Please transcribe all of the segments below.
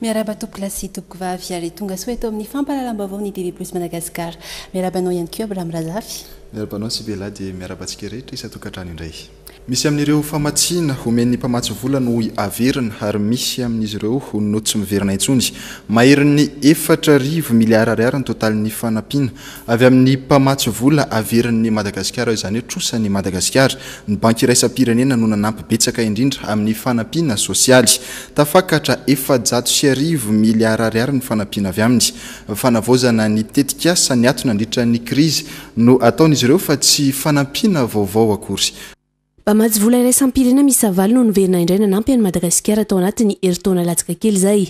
Miarahaba tompokolahy sy tompokovavy ary tonga soa eto amin'ny fampahalalam-baovao ny TV Plus Madagascar. Miarahaba anao ihany koa Abraham Razafy. Miarahaba anao Sibella dia miarahaba antsika rehetra isan-tokantrano indray. Misy amin'ireo famatsiana omen'ny mpamatsy vola no averina ary misy amin'izy ireo no tsy miverina intsony. Maherin'ny 4000 miliara ariary ny totalin'ny fanampiana avy amin'ny mpamatsy vola averin'i Madagasikara, izany hoe trosan'i Madagasikara. Ny Banky iraisam-pirenena no nanampy betsaka indrindra amin'ny fanampiana sosialy. Tafakatra 1400 miliara ariary ny fanampiana avy aminy. Fanavaozana ny tetikasa niato nandritra ny krizy no ataon'izy ireo fa tsy fanampiana vaovao akory. Mpamatsy vola iraisam-pirenena miisa valo no niverina indray nanampy an'i Madagasikara tao anatin'ny herintaona latsaka kely izay.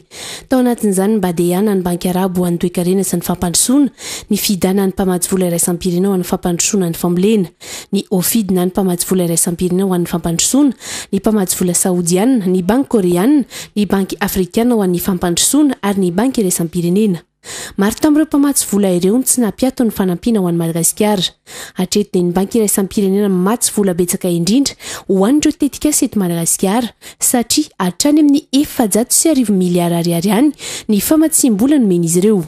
Tao anatin'izany ny Badea na ny Banky Arabo ho an'ny Toekarena sy ny Fampandrosoana, ny Fida na ny Mpamatsy vola iraisam-pirenena ho an'ny Fampandrosoana ny Fambolena, ny Ofid na ny Mpamatsy vola iraisam-pirenena ho an'ny Fampandrosoana, ny Mpamatsy vola Saodiana, ny Banky Koreana, ny Banky Afrikana ho an'ny Fampandrosoana ary ny Banky iraisam-pirenena. Maro tamin'ireo mpamatsy vola ireo no tsy nampiato ny fanampiana ho an'i Madagasikara. Hatreto dia ny Banky iraisam-pirenena mamatsy vola betsaka indrindra ho an'ireo tetikasa eto Madagasikara satria hatrany amin'ny 1400 miliara ariary any ny famatsiam-bola nomen'izy ireo.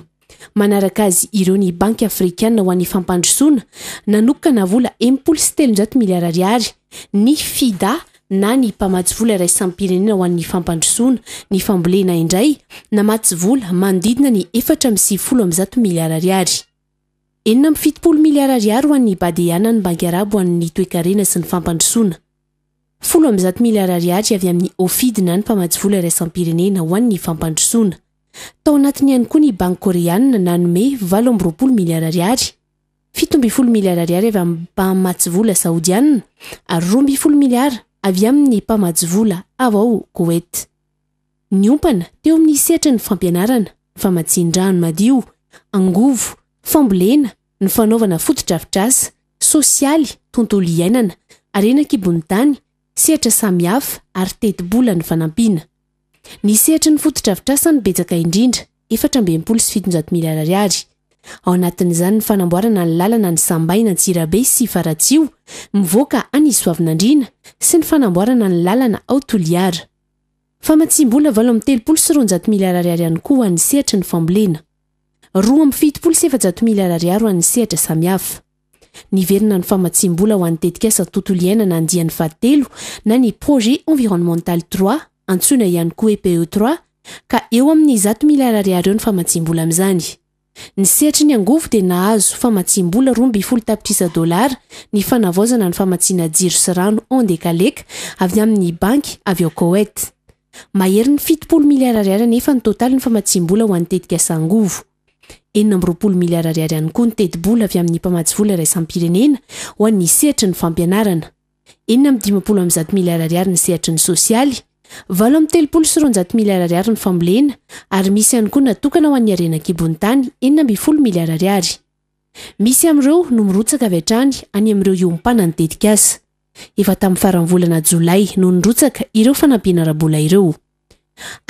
Manaraka azy ireo ny Banky afrikana ho an'ny fampandrosoana, nanokana vola 360 miliara ariary, ny Fida na ny mpamatsy vola iraisam-pirenena ho an'ny fampandrosoana ny fambolena indray namatsy vola manodidina ny 194 miliara ariary. 76 miliara ariary ho an'ny Badea na ny Banky Arabo ho an'ny toekarena sy ny fampandrosoana. 110 miliara ariary avy amin'ny Ofid na ny mpamatsy vola iraisam-pirenena ho an'ny fampandrosoana. Tao anatiny ihany koa ny Banky Koreana nanome 28 miliara ariary. 17 miliara ariary avy amin'ny mpamatsy vola saodianina ary 12 miliara avy amin'ny mpamatsy vola avy ao Koety. Niompana teo amin'ny sehatry ny fampianarana, ny famatsian-drano madio, angovo, fambolena, ny fanaovana fotodrafitrasa, sosialy, tontolo iainana, harena an-kibon'ny tany, sehatra samihafa ary tetibola ny fanampiana. Ny sehatry ny fotodrafitrasa no betsaka indrindra, 764 miliara ariary. Ao anatin'izany ny fanamboarana ny lalana any Sambaina Antsirabe sy Faratsiho mivoaka any Soavinandriana sy ny fanamboarana ny lalana ao Toliara. Famatsiam-bola 238 miliara ariary ihany koa ho an'ny sehatry ny fambolena. 472 miliara ariary ho an'ny sehatra samihafa. Niverina ny famatsiam-bola ho an'ny tetikasa tontolo iainana andiany fahatelo na ny Projet Environnemental trois, antsoina ihany koa hoe PE trois, ka eo amin'ny 100 miliara ariary eo ny famatsiam-bola amin'izany. Ny sehatry ny angovo dia nahazo famatsiam-bola 12 tapitrisa dolara ny fanavaozana ny famatsiana jiro sy rano Andekaleka avy amin'ny banky avy ao Koweït. Maherin'ny 70 miliara ariary anefa ny totalin'ny famatsiam-bola ho an'ny tetikasa angovo. 26 miliara ariary ihany koa ny tetibola avy amin'ny mpamatsy vola iraisam-pirenena ho an'ny sehatry ny fampianarana. 156 miliara ariary ny sehatry ny sosialy, 238 miliara ariary ny fambolena ary misy ihany koa natokana ho an'ny harena an-kibon'ny tany 16 miliara ariary. Misy amin'ireo no mirotsaka avy hatrany any amin'ireo iompanan'ny tetikasa. Efa tamin'ny faran'ny volana jolay no nirotsaka ireo fanampiana ara-bola ireo.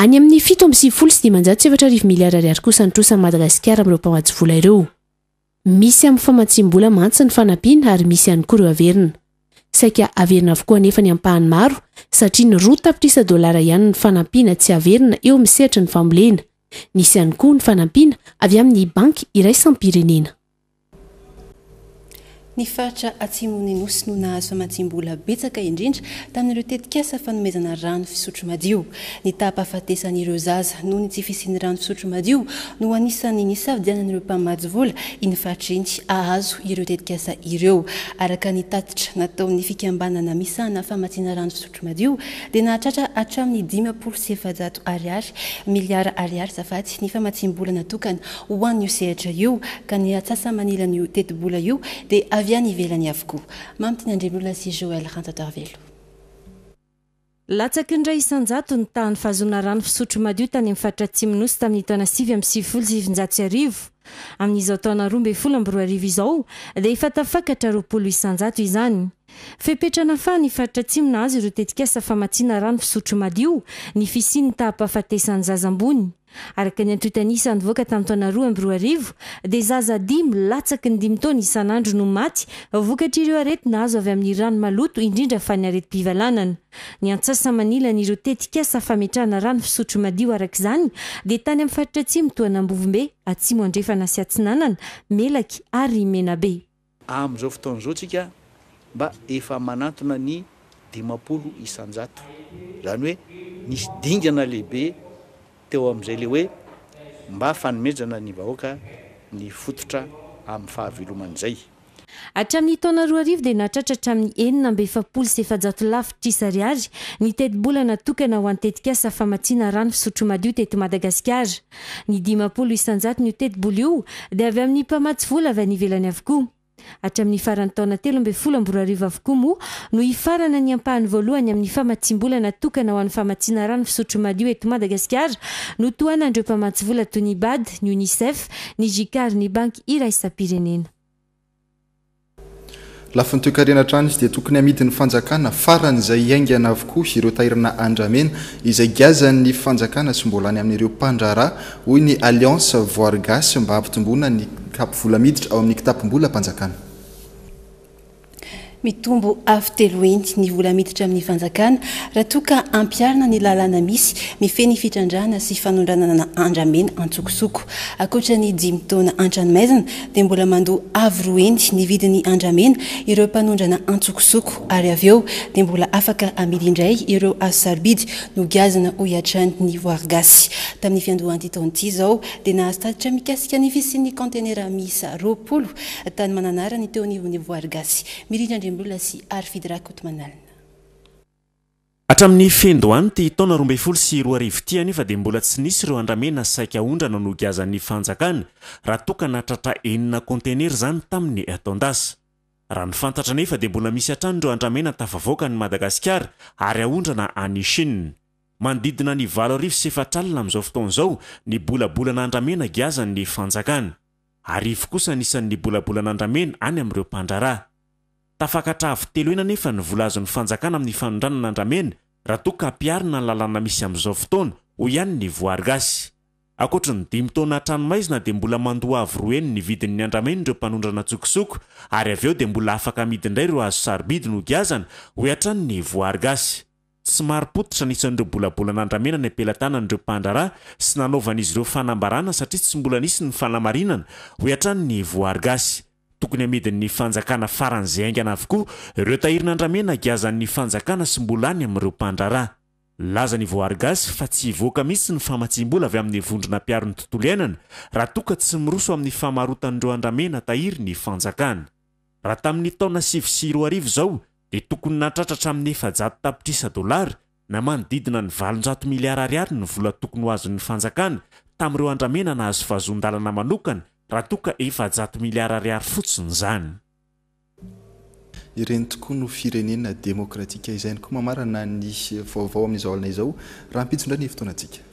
Any amin'ny 4597 miliara ariary kosa ny trosan'i Madagasikara amin'ireo mpamatsy vola ireo. Misy amin'ny famatsiam-bola mantsy ny fanampiana ary misy ihany koa ireo averina. Saika averina avokoa anefa ny ampahany maro satria ny 2 tapitrisa dolara ihany ny fanampiana tsy averina eo amin'ny sehatry ny fambolena. Nisy ihany koa ny fanampiana avy amin'ny banky iraisam-pirenena. Ny faritra atsimon'ny Nosy no nahazo famatsiam-bola betsaka indrindra tamin'ireo tetikasa fanomezana rano fisotro madio. Ny taham-pahafatesan'ireo zaza noho ny tsy fisian'ny rano fisotro madio no anisan'ny nisafidianan'ireo mpamatsy vola iny faritra iny hahazo ireo tetikasa ireo. Araka ny tatitra nataon'ny fikambanana misahana famatsiana rano fisotro madio dia nahatratra hatramin'ny 450 ariary miliara ariary azafady ny famatsiam-bola natokana ho an'io sehatra io ka ny atsasa-manilan'io tetibola io dia avy any ivelany avokoa. Mamitiana Andriamolona sy Joël Rantsatarivelo. Latsaky ny 1% ny tahan'ny fahazoana rano fisotro madio tany amin'ny faritra Atsimon'ny Nosy tamin'ny taona 1990. Amin'izao taona 2012 izao dia efa tafakatra 20% izany. Fepetra nafahan'ny faritra Atsimo nahazo ireo tetikasa famatsiana rano fisotro madio ny fisian'ny taham-pahafatesan'ny zaza ambony. Araka ny antontan'isa nivoaka tamin'ny taona 2002 dia zaza dimy latsaky ny dimy taona isan'andro no maty vokatr'ireo aretina azo avy amin'ny rano maloto indrindra fa ny aretim-pivalanana. Ny antsasa-manilan'ireo tetikasa fametrahana rano fisotro madio araka izany dia tany amin'ny faritra Atsimo toa an'Ambovombe, Atsimo Andrefana sy Atsinanana, Melaky ary Menabe. Amin'izao fotoana izao tsika mba efa manantona ny 50%. Izany hoe nisy dingana lehibe teo amin'izay le hoe mba fanomezana ny vahoaka ny fototra amin'ny fahavelomany izay. Hatramin'ny taona 2000 dia nahatratra hatramin'ny 446 lavitrisa ariary ny tetibola natokana ho an'ny tetikasa famatsiana rano fisotro madio teto Madagasikara. Ny 50 isan-jaton'io tetibola io dia avy amin'ny mpamatsy vola avy any ivelany avokoa. Hatramin'ny faran'ny taona 2013 avokoa moa no hifarana ny ampahany voalohany amin'ny famatsiam-bola natokana ho an'ny famatsiana rano fisotro madio eto Madagasikara notohanan'ireo mpamatsy vola toy ny Bad, ny Unicef, ny Jica ary ny Banky iraisam-pirenena. Lafiny toekarena hatrany dia tokony hamidin'ny fanjakana faran'izay haingana avokoa ireo tahirina andramena izay giazan'ny fanjakana sy mbola any amin'ireo mpandraharaha, hoy ny Alliance Voary Gasy mba hampitomboana ny vola miditra ao amin'ny kitapom-bolam-panjakana. Mitombo avo telo heny ny vola miditra amin'ny fanjakana raha toa ka ampiharina ny lalàna misy mifehy ny fitrandrahana sy fanondranana andramena antsokosoko. Ankoatra ny dimy taona an-tranomaizina dia mbola mandoa avo roa heny ny vidin'ny andramena ireo mpanondrana antsokosoko ary avy eo dia mbola afaka amidy indray ireo hazo sarobidy nogiazana hoy hatrany ny Voary Gasy. Tamin'ny fiandohan'ity taona ity izao dia nahazo tatitra mikasika ny fisian'ny kaontenera miisa 20 Tany Mananara ny teo anivon'ny Voary Gasy. Mirindra Andriambola sy Harifidy Rakotomanalina. Hatramin'ny fiandohan'ity taona 2012 ity anefa dia mbola tsy nisy ireo andramena saika aondrana nogiazan'ny fanjakana raha toa ka nahatratra enina kaontenera izany tamin'ny taon-dasa. Raha ny fantatra anefa dia mbola misy hatrany ireo andramena tafavoaka an'i Madagasikara ary aondrana any Chine. Manodidina ny 4004 amin'izao fotoana izao ny bolabolana andramena giazan'ny fanjakana. Arivo kosa ny isan'ny bolabolan'andramena any amin'ireo mpandraharaha. Tafakatra avo telo heny anefa ny vola azon'ny fanjakana amin'ny fanondranana andramena raha toa ka ampiharina ny lalàna misy amin'izao fotoana, hoy ihany ny Voary Gasy. Ankoatry ny dimy taona an-tranomaizina dia mbola mandoa avo roa heny ny vidin'ny andramena ireo mpanondrana an-tsokosoko ary avy eo dia mbola afaka amidy indray ireo hazo sarobidy nogiazana, hoy hatrany ny Voary Gasy. Tsy marim-pototra ny isan'ireo bolabolan'andramena any am-pelatanan'ireo mpandraharaha sy nanaovan'izy ireo fanambarana satria tsy mbola nisy ny fanamarinana, hoy hatrany ny Voary Gasy. Tokony hamidin'ny fanjakana faran'izay haingana avokoa ireo tahirin'andramena giazan'ny fanjakana sy mbola any amin'ireo mpandraharaha. Nilaza ny Voary Gasy fa tsy hivoaka mihitsy ny famatsiam-bola avy amin'ny vondrona mpiaro ny tontolo iainana raha toa ka tsy miroso amin'ny famarotan'ireo andramena tahiry ny fanjakana. Raha tamin'ny taona 2009 izao dia tokony nahatratra hatramin'ny 400 tapitrisa dolara na manodidina ny 800 miliara ariary ny vola tokony ho azon'ny fanjakana tamin'ireo andramena nahazo fahazoan-dalana manokana raha toa ka 400 miliara ariary fotsiny izany. Ireny tokoa no firenena demokratika. Izay ihany koa mamarana ny vaovao amin'izao alina izao. Rahampitso indray ny fotoanantsika.